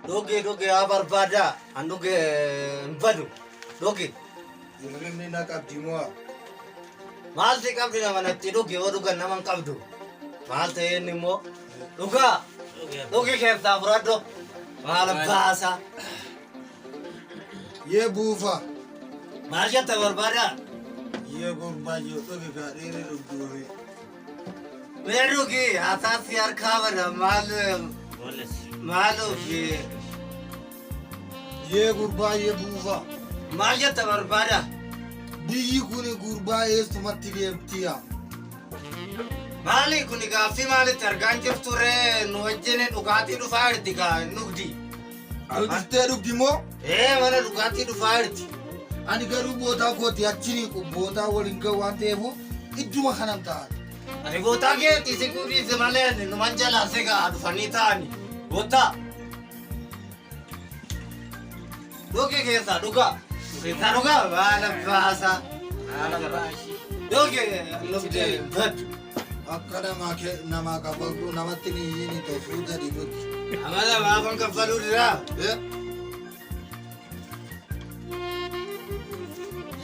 Dhugi dhugi haa barbaadaa. An dhuge hin badu. Dhugi. Hirribni na qabdi moo? Maal si qabdi nama natti dhugi yoo dhugan nama hin qabdu. Maal ta'e inni immoo dhugaa. Dhugi keessaa fudhadhu. Maal baasa. Yee buufa. Maal jetta barbaadaa? Yee gurbaa jiru dhugi kaa dhiirri dhugduufi. Mee dhugi haasaa si harkaa bada maal maaluuf Yee gurbaa yee buufa. Maal jetta barbaada? Biyyi kuni gurbaa eessumatti deemtiya? Maali kuni gaaffii maalitti argaan jirtu ree nu wajjin dhugaatii dhufaa jirti gaa hin dhugdi. Ati dhuftee dhugdi moo? Ee mana dhugaatii dhufaa jirti. Ani garuu bootaa kooti achini bootaa waliin ga'u waan ta'eef idduma kanan ta'an. Ani bootaa keetti si guudiise malee ani numan jalaa si gaa dhufanii ta'ani. Bootaa. Dhugi keessaa dhugaa. Keessaa dhugaa maal baasa. Dhugi dhugdee baddu. Akka namaa kee namaa kaffaltuu namatti ni iyyini ta'e fuuta dhibutti. Amala maafan kaffaluu diraa.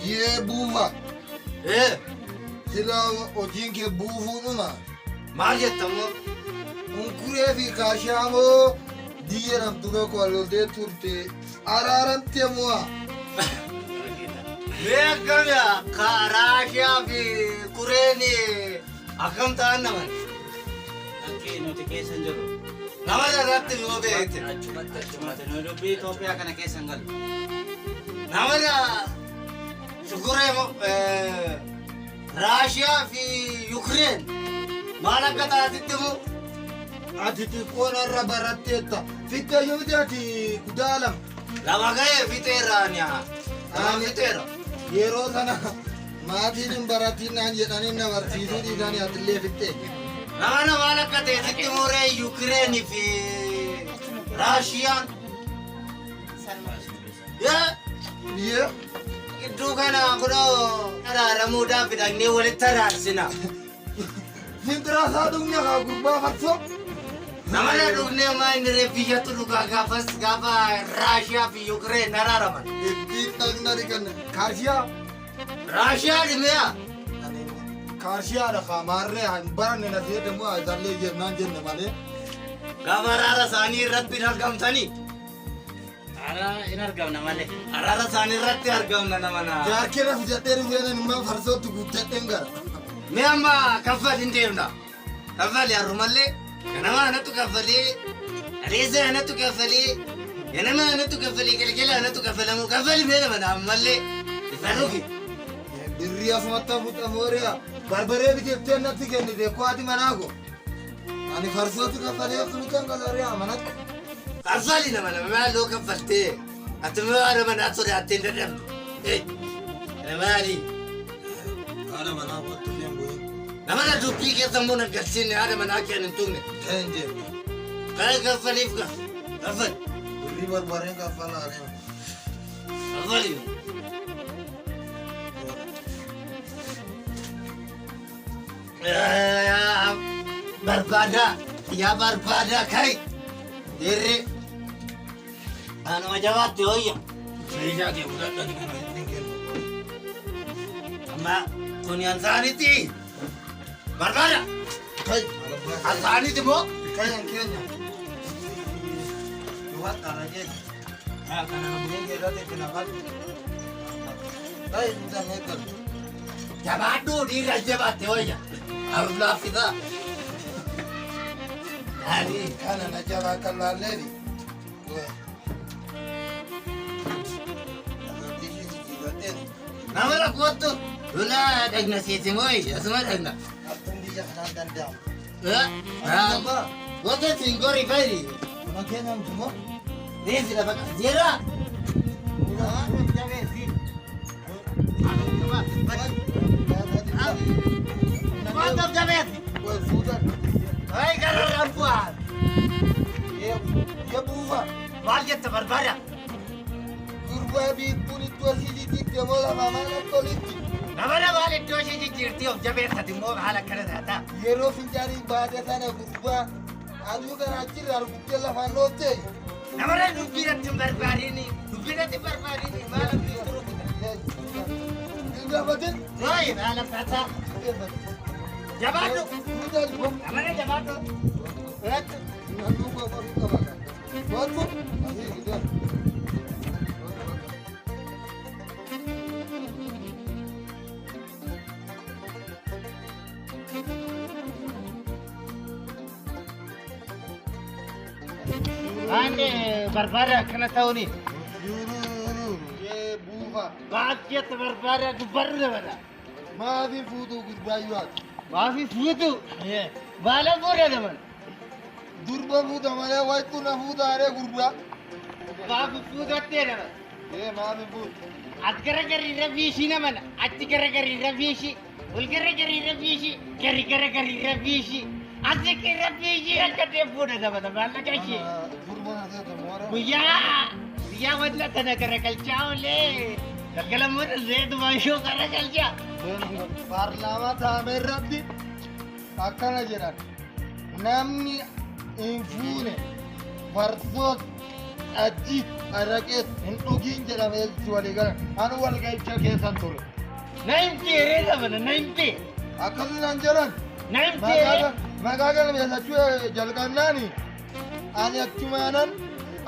Yee buufa. Ee Sila hojiin kee buufuudhuma. Maal jetta immoo? Unkuree fi kaashaa moo biyya namtu tokko wal loltee turte araaramte moo? Mee akkam yaa ka Raashiyaa fi Kureen akkam ta'an naman? Lakkii nuti keessa hin jirru. Nama irratti yoo beekte. Achumatti achumatti nu dubbii Itoophiyaa kana keessa hin galu. Nama Shukuree Raashiyaa fi Yukireen maal akka taatitti moo? Ati xiqqoo narra baratteetta. Fixxee yoo miti ati kutaa lama. Lama ga'ee fixeerra ani haa. Lama fixeera. Yeroo sana maatiin hin baratiin naan jedhanii na barsiisuu dhiisanii atillee fixxee. Nama na maal akka ta'e sitti muree Yukireen fi Raashiyaan. Yaa Yee. Gidduu kana kunoo araaramuudhaaf fidannee walitti araarsina. Finxiraasaa dhugne kaa gurbaa farsoo. Nama na dhugnee maa inni ree biyyattu dhugaa gaafas gaafa Raashiyaa fi Yukireen araaraman. Ittiin dhagna dhiqanne. Kaarshiyaa. Raashiyaa dhimeeyaa. Kaarshiyaadha kaa maarree hin baranne na seete moo isallee jennaan jenne malee. Gaafa araara isaanii irratti hin argamtanii. Araara hin argamna malee. Araara isaanii irratti argamna nama naa. Jaarkee na fidadhee dhufeen immoo farsootti guuttadheen gara. Mee amma kaffali hin deemna. Kaffali har'umallee ganama anatu kaffalee, aleessa anatu kaffalee, ganama anatu kaffalee, galgala anatu kaffalamu kaffali mee nama naa ammallee. Isa dhugi. Birrii asumatti hafuudha moori'a. Barbaree biteeftee natti kennite koati manaa ko. Ani farsootti kaffalee akkamitti hanqalari'a manatti. Kaffali nama nama maaloo kaffaltee. Ati maal manaa sodaattee hin dadhabdu. Kana maali? Haadha manaa kootti illee hin bu'in. Nama na dubbii keessa immoo na galchiin haadha manaa kee hin tuqne. Ta'e hin deemne. Kana kaffaliif ka. Kaffali. Birrii barbareen kaffalaa deema. Kaffali. Barbaadaa. Yaa barbaadaa kai. Dhiirri. Anuma jabaatti hooyya. Meeshaa kee fudhadhani kana hin kennu. Amma kuni ansaanitti. Barbaada. Kai. Ansaanitti moo? Kai an keenya. Duwwaa xaara keenya. Kana na bu'een keessatti itti naqan. Kai duutaan eeggalu. Jabaadhu dhiirra jabaatte wayya. Haruuf laaffisaa. Ani Kana na jabaa kan laalleeni. Nama rakkootu lula dhagna siiti mooyi asuma dhagna. Akkuma biyya kanaan danda'amu. Wata siin gori fayri. Mana keenya miti moo? Reessi lafa jira. Wanta jabeessi. Ay gararraan bu'aa. Ya buufa. Maal jetta barbaada? Gurbaa biiftuun iddoo ishii jijjiirte moo lafa maal akka olitti? Nama namaan iddoo ishee jijjiirtii of jabeessati immoo haala akkana taata. Yeroo fincaanii baate sana gurbaa aduu kana achirraa rukuttee lafaan dhooftee. Namarra dubbii irratti hin barbaadini. Dubbii irratti hin barbaadini. Maal abdii turu kuta. Hin gaafatin. Rooyi maal abbaataa. Jabaadhu. Namarra jabaadhu. Irratti. Waan barbaada akkana ta'uuni. Baay'eetti barbaada dubbarru dabala. Maafi fuutuu gurbaayyuu ati. Maafi fuutu. Baala fuudha dabala. Durba fuuta malee waytu na fuutaaree gurbaa. Maafi fuutattee dabala. Maafi fuutu. As garagarii irra fiishii namana. Achi garagarii irra fiishii. Ol garagarii irra fiishii. Gari garagarii irra fiishii. As irra fiishii akka ta'e fuudha dabala. Maallaqa ishee. Durba na seeta moora. Guyyaa guyyaa wanna tana garagalchaa oolee. Galgala mura zeetuma ishoo garagalchaa. Paarlaamaa taa'ame irratti akkana jedhan. Namni hin fuune farsoos achi araqees hin dhugiin jedhamee walii galan. Anu walga'icha keessan ture. Na himtee dabala na himtee. Akkasumas jedhan. Na himtee. Maqaa galmeessachuu jalqabnaani ani achumaanan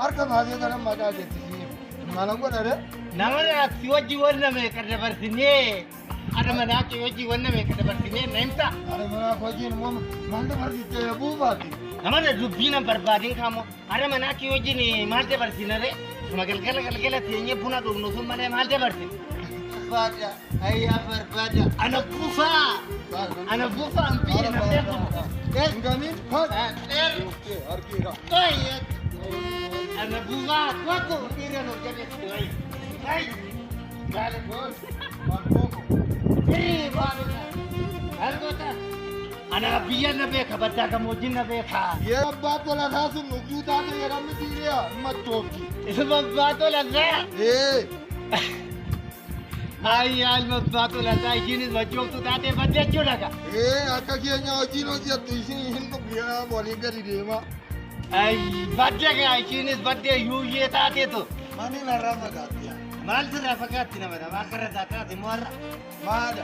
harka baasee kanan maqaa geessisiin. Maalan godhare? Nama si wajji wanna meeqa dabarsinee haadha manaa kee wajji wanna meeqa dabarsinee na himta. Haadha manaa koo wajjin immoo maal dabarsitee buufaati? Nama dubbii na barbaadin kaamoo haadha manaa kee wajjin maal dabarsinaree? Suma galgala galgala teenyee buna dhugnu sun malee maal dabarsin? Barbaada ayyaa barbaada ana buufaa ana buufaa an biyya na beeku. Ngamiin kan? Harkiira. Ana buufaa tokko dhiira nuuf jedhe. Ay, baala Iri baala. Algoota. Ana biyya na beeka baddaa gammoojjii na beeka. Yee abbaa tolasaa sun dhuguu taate jedhamni siiriyaa machoofti. Isuma abbaa tolasaa. Ee. Ayyaa ilma abbaa tolasaa ishiinis machooftu taatee badda jechuudha ka. Ee akka keenya hojiin hojjettu ishiin hin dhuguu waliin gadi deema. Ay badda gaa ishiinis baddee yuuyyee taateetu. Mani narraa fagaatti. Maal sirraa fagaatti nama dha maal taate moorra. Maadha.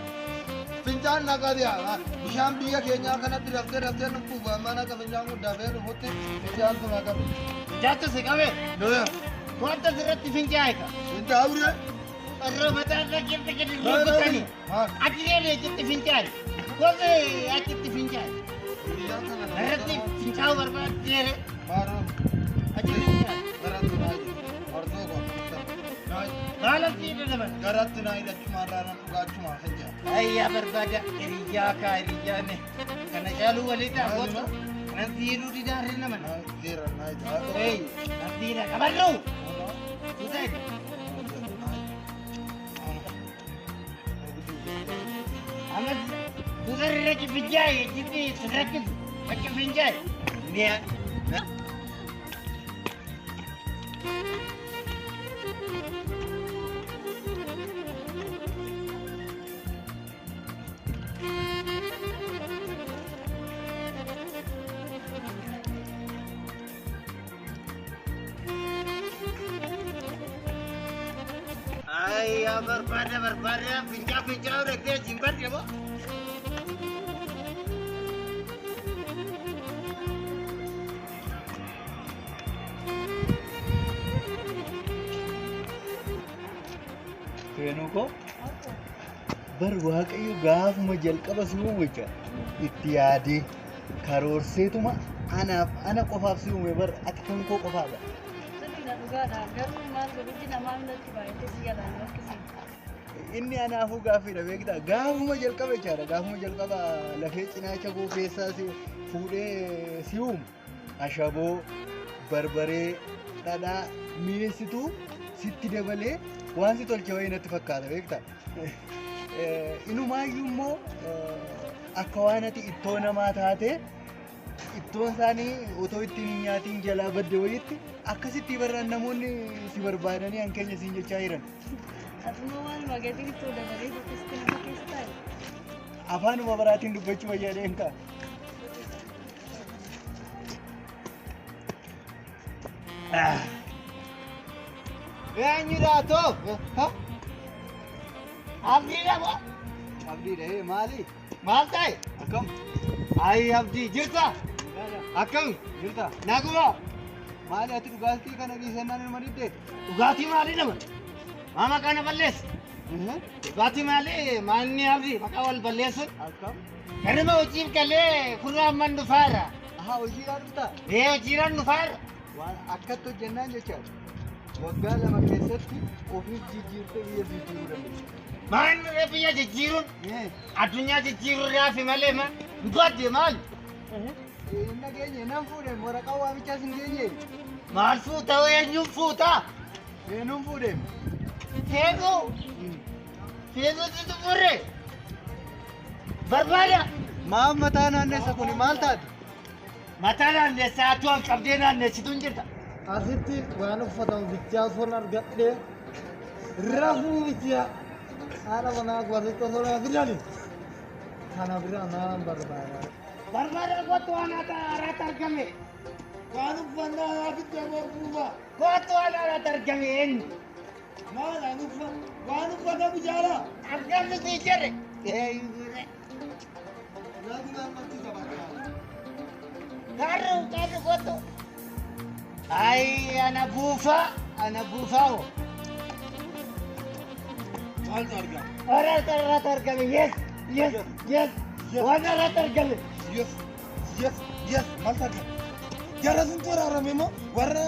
Fincaan naqabiyaa bishaan biyya keenyaa kanatti raftee raftee nuuf mana akka fincaan kun dafee dhufutti fincaan sun qabe. Fincaantu si qabe? Wanta sirratti fincaa'e ka. Fincaa'ure. Irra mataa irra keessa gadi rukutani. Achi deemee achitti fincaa'e. Gosa achitti fincaa'e. Irratti fincaa'uu barbaaddeere. Achitti fincaa'e. Garatti naa hordoo koo. Maal asii dabala? Garatti naa hidhachumaa irraa nan dhugaachumaa fincaa'e. Ayyaa barbaada hiriyyaa kaa hiriyyaane kana caaluu walii ta'a kanan siiduu didaarri nama. Seera naa hidhaa. Ei, nan siidha qabadhu. Suuta Amma suuta irra fincaa'e jitti sirrakkisu bakki fincaa'e. Mi'a. Ayyaa barbaada barbaada fincaa fincaa reektee jimbarre moo. Seenuu koo bar Waaqayyo gaafuma jalqaba si uume itti yaadee karoorseetuma anaaf ana qofaaf si uume bar ati kan koo qofaadha. Inni anaafuu gaaffiidha beektaa gaafuma jalqaba jechaadha gaafuma jalqaba lafee cinaacha koo keessaa si fuudhee si uumu ashaboo barbaree dhadhaa mi'eessituu sitti dabalee waan si tolche wayii natti fakkaata beektaa. Inumaayyuu immoo akka waan ati ittoo namaa taate ittoon isaanii otoo ittiin hin nyaatiin jalaa badde wayiitti akkasitti barraan namoonni si barbaadanii an keenya siin jechaa jiran. Atuma waanuma gatii ittoo dabalee akkasitti nama keessa taa'e. Afaanuma baraatiin dubbachuu wayyaadheen ka'a. Eenyudha too? Abdiidha moo? Abdiidha maali? Maal ta'e? Akkam? Ayi Abdii jirta? Akkam? Jirta? Naguma? Maali ati dhugaatii kana dhiisannaan ilma didde? Dhugaatii maalii nama? Maa maqaa na balleessa? Dhugaatii maalii maalni Abdii maqaa wal balleessuun? Akkam? Ganama hojiif galee kunoo amman dhufaara. Ahaa hojiidhaan dhuftaa? Ee hojiidhaan dhufaara. Waan akkatti hojjennaan jechaadha. Waggaa 2 keessatti ofiif jijjiirtee biyya jijjiiruu dandeessa. Maal biyya jijjiiruun? Addunyaa jijjiiruun raafi malee ma? Dhugaadde maal? Hin dhageenye nan fuudheem waraqaa waamichaas hin geenye. Maal fuuta eenyuun fuuta? Eenyuun fuudheem? Feeguu! Feeguutu xumurre! Barbaada! Maaf mataa naanneessa kuni maal taate? Mataa naanneessaa atu an qabdee naanneessitu hin jirta. Asitti waan uffatamu bichaa osoo argadhee rafuu bichaa haadha manaa koo asitti osoo naa fidani kana bira naan barbaada. Barbaada kootu waan haaraatti argame. Waan uffannaa naa fidde buufa. Kootu waan haaraatti argame eenyu? Maal aan uffata waan uffatamu jaalaa? Argamni si jedhe. Garuu garuu kootu. Ay ana buufa ana buufa hoo. Maaltu argame? Haaraatti haaraatti argame yes yes yes waan haaraatti argame. Yes yes yes maaltu argame? Jara sun toraarame moo warra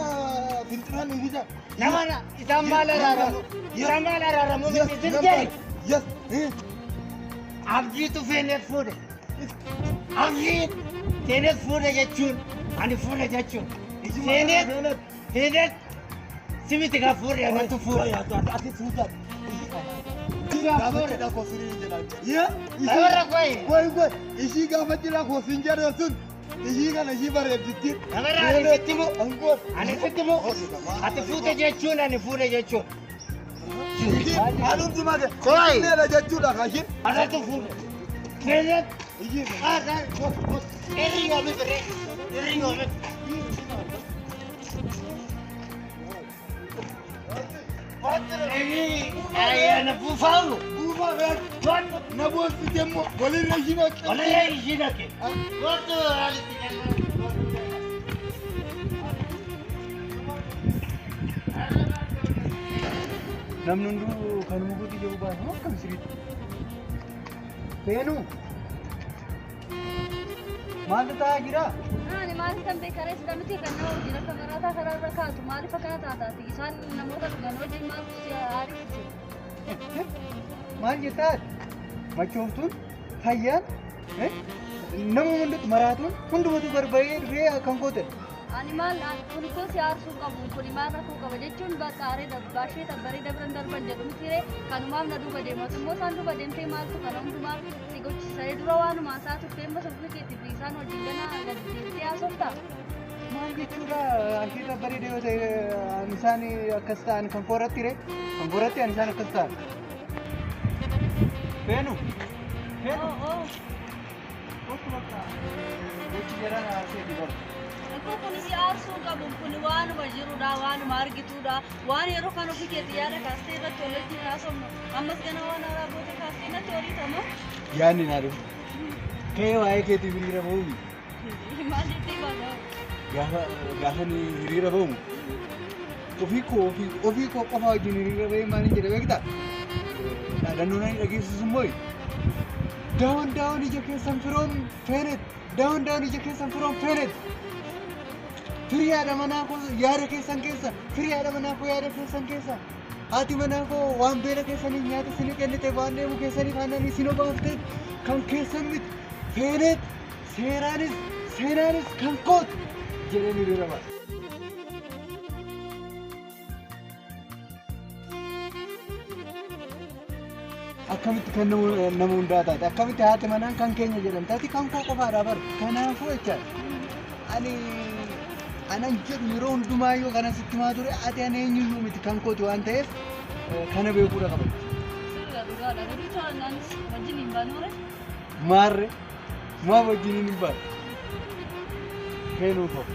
finxiraan uwwisa? Nama isaan maal araaramu? Isaan maal araaramu miti isin jedhe. Yes. Abdiitu feeneef fuudhe. Abdii feeneef fuudhe jechuun ani fuudhe jechuun. Feeneef feeneef simiti kan fuudhe anatu fuudhe. Ati fuudhaa. Gaafa cidha koo firiin jedha. Warra kooyi. Kooyi kooyi ishii gaafa cidha koo siin jedhan sun ishii kana ishii bareedditti. Namarra ani sitti moo? Ani sitti moo? Ati fuute jechuun ani fuudhe jechuun. Anumti mage. Kooyi. Neela jechuudha kashin. Anatu fuudhe. Feeneef. Irri yoome biree. Irri yoome. Ana buufaawu. Buufaa beek. Na boonsite immoo walirra ishii naqe. Walirra ishii naqe. Kootu alitti kennaa. Namni hunduu kanuma guutuu jiru baasa akkam siriitti. Feenuu maaltu ta'aa jira? Ani maaliif kan beekaree sida miti kan nama wajjin akka maraataa karaa irra kaatu maaliif akkana taataati? Isaan namoota dhugan wajjin maaltu si aarifte? Maal jettaa? Machooftuun fayyaan nama hundatti maraatuun hundumatu barba'ee dhufee kan goote. Ani maal kun koo si aarsuu qabu kun maal rakkoo qaba jechuun bakka aaree baashee tabbaree dabran darban jedhu miti kanumaaf na duuba deematu immoo isaan duuba deemtee maaltu kana hundumaa si gochiisanii dura waanuma isaa turtee immoo sabni keetti fi isaan wajjin gana gadi deemtee haasofta. Maal jechuudha ashee tabbaree deemee ta'e isaan akkas ta'an kan kooratti ree kan kooratti ani isaan akkas ta'an. Feenu feenu. Kootu bakka gochi jaraan aarsee dibara. Kun si aarsuu qabu kun waanuma jirudha waanuma argitudha waan yeroo kan ofii keetti yaada kaastee irratti wal wajjin haasofnu ammas gana waan haaraa goote kaastee natti horiitama. Yaadni naa dhufu. Ka'ee waa'ee keetiif hiriira ba'uumi. Maal jettee baata? Gaafa ni hiriira ba'umu ofii koo qofa wajjin hiriira ba'ee maaliin jedhe beektaa? Dhaadannoo nani dhageessisu immoo daawwan daawwan ija keessan firoon feenet daawwan daawwan ija keessan firoon feenet. Firii haadha manaa koo yaada keessan keessa firii haadha manaa koo yaada keessan keessa haati manaa koo waan beela keessanii nyaata isinii kennite waan deemu keessaniif aannan isin obaafte kan keessan miti feenet seeraanis seenaanis kan kooti jedheen hiriira baase. Akkamitti kan nama hundaa taate akkamitti haati manaan kan keenya jedhamte ati kan koo qofaadha bara kanaafuu jechaadha ani anan jedhu yeroo hundumaayyuu kana sitti maa ture ati ani eenyuyyuu miti kan kooti waan ta'eef kana beekuudha qaba. Sirra dhugaadha. Garuu taanaanis wajjin hin baanure. Maarre maaf wajjin hin baanu? Feenuu koo.